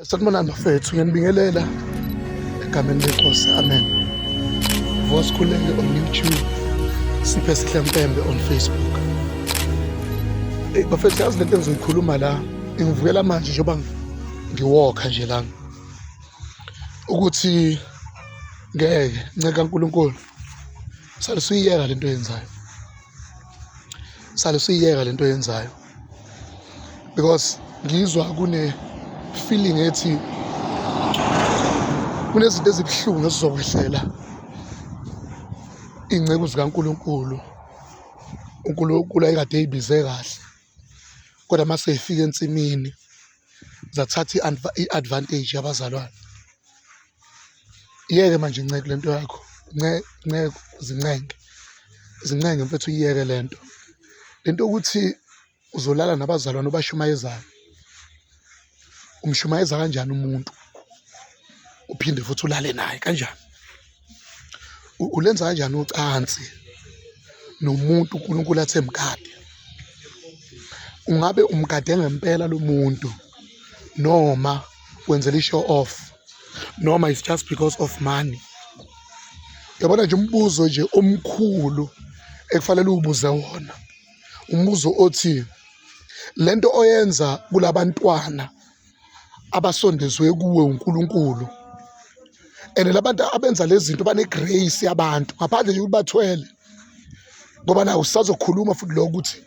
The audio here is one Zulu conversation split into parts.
Sanibonani bafethu, ngiyanibingelela egameni lenkosi, amen. Vuka sikhuleke on YouTube, siphe sihle mpembe on Facebook. Hey bafethu, yazi lento engizoyikhuluma la ingivukela manje njengoba ngiwokha nje lana ukuthi ngeke nceka uNkulunkulu sale suyiyeka lento oyenzayo, sale suyiyeka lento oyenzayo because ngizwa kune feeling ethi kunezinto ezibuhlungu ezizokwehlela iy'nceku zikaNkulunkulu uNkulunkulu ayekade eyibize kahle kodwa uma seyifika ensimini zathatha i-advantage yabazalwane. Iyeke manje nceku lento yakho, nceku zincenge, zincenge mfethu uyiyeke lento. Lento yokuthi uzolala nabazalwane obashumayezayo, umshumayeza kanjani umuntu uphinde futhi ulale naye kanjani? Ulenza kanjani ucansi nomuntu uNkulunkulu athe mgade? Ungabe umgade ngempela lo muntu noma wenzela i-show off noma it's just because of money? Yabona nje umbuzo nje omkhulu ekufanele uwubuze wona, umbuzo othi lento oyenza kulabantwana abasondezwe kuwe uNkulunkulu and labantu abenza lezi zinto bane-grace yabantu ngaphandle nje ukuthi bathwele ngoba nawo sisazokhuluma futhi lokho ukuthi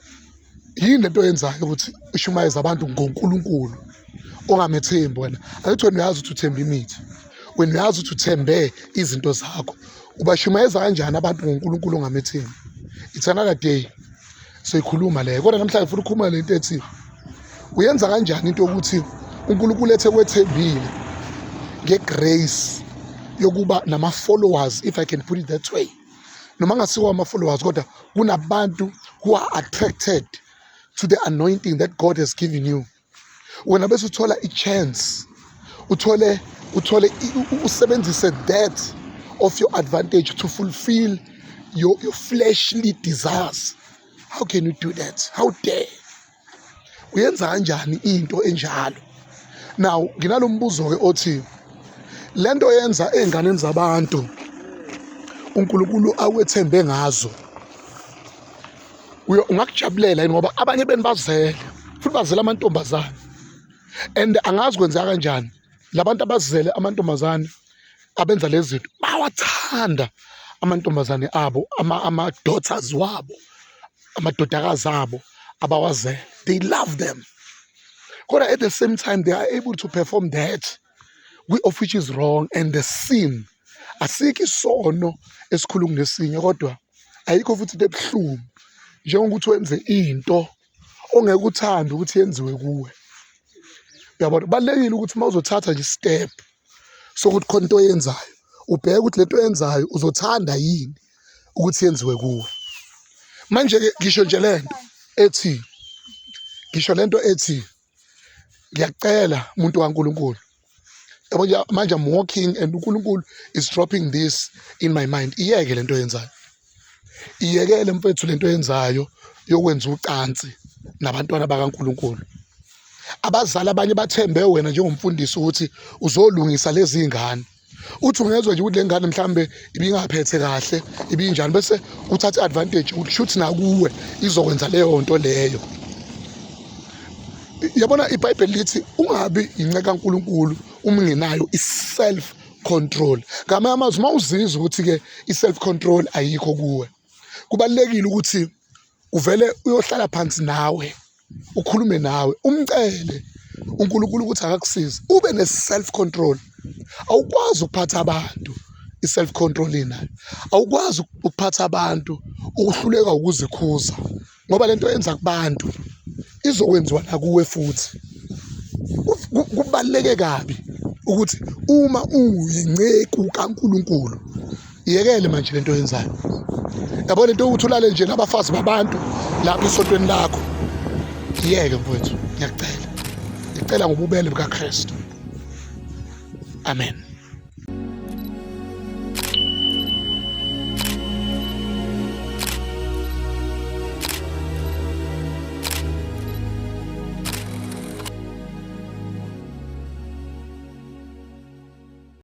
yini lento oyenzayo ukuthi ushumayeze abantu ngoNkulunkulu ongamethembi wena. Angithi wena uyazi ukuthi uthemba imithi, wena uyazi ukuthi uthembe izinto zakho, ubashumayeza kanjani abantu ngoNkulunkulu ongamethembi? It's another day soyikhuluma leyo, kodwa namhlanje ngifuna ukukhuluma lento ethi uyenza kanjani into yokuthi uNkulunkulu ethe kwethembile ngegrace yokuba nama-followers, if I can put it that way, noma ngasiwo ama-followers kodwa kunabantu who are attracted to the anointing that God has given you. Wena bese uthola i-chance, uthole uthole usebenzise that of your advantage to fulfill your fleshly desires. How can you do that? How dare? Uyenza kanjani into enjalo? Now nginalo mbuzo ke othi lento yenza ey'nganeni zabantu uNkulunkulu awethembe ngazo, ungakujabulela yini? Ngoba abanye benu bazele futhi bazele amantombazane and angazi kwenzeka kanjani labantu abazele amantombazane abenza lezi zinto bawathanda amantombazane abo, ama-daughters wabo, amadodakazi abo abawazele, they love them, kodwa at the same time they are able to perform that of which is wrong and the sin. Asikho isono esikhulu kunesinye, kodwa ayikho futhi into ebuhlungu njengokuthi wenze into ongeke uthande ukuthi yenziwe kuwe. Uyabona, kubalulekile ukuthi uma uzothatha nje step sokuthi khona into oyenzayo, ubheke ukuthi lento oyenzayo uzothanda yini ukuthi yenziwe kuwe. Manje-ke ngisho nje lento ethi, ngisho lento ethi ngiyacela umuntu kaNkulunkulu, yabo nje manje I'm walking and uNkulunkulu is dropping this in my mind. Iyeke lento oyenzayo, iyekele mfethu lento oyenzayo yokwenza ucansi nabantwana bakaNkulunkulu. Abazali abanye bathembe wena njengomfundisi ukuthi uzolungisa lezi ngane, uthi ungezwa nje ukuthi le ngane mhlambe ibingaphethe kahle, ibinjani, bese uthatha i-advantage ukuthi shuthi nakuwe izokwenza leyo nto leyo. Yabona iBhayibheli lithi ungabi inceku kaNkulunkulu uma ungenayo i-self control. Ngamanye amazwi, uma uzizwa ukuthi-ke i-self control ayikho kuwe, kubalulekile ukuthi uvele uyohlala phansi nawe ukhulume nawe, umcele uNkulunkulu ukuthi akakusize ube ne-self control. Awukwazi ukuphatha abantu i-self control inayo, awukwazi ukuphatha abantu ukuhluleka ukuzikhuza, ngoba lento yenza kubantu izokwenziwa nakuwe futhi. Kubaluleke kabi ukuthi uma uyinceku kaNkulunkulu iyekele manje lento oyenzayo. Yabo lento yokuthi ulale nje nabafazi babantu lapha esontweni lakho, iyeke mfowethu, ngiyakucela, ngicela ngobubele bukaKristu. Amen.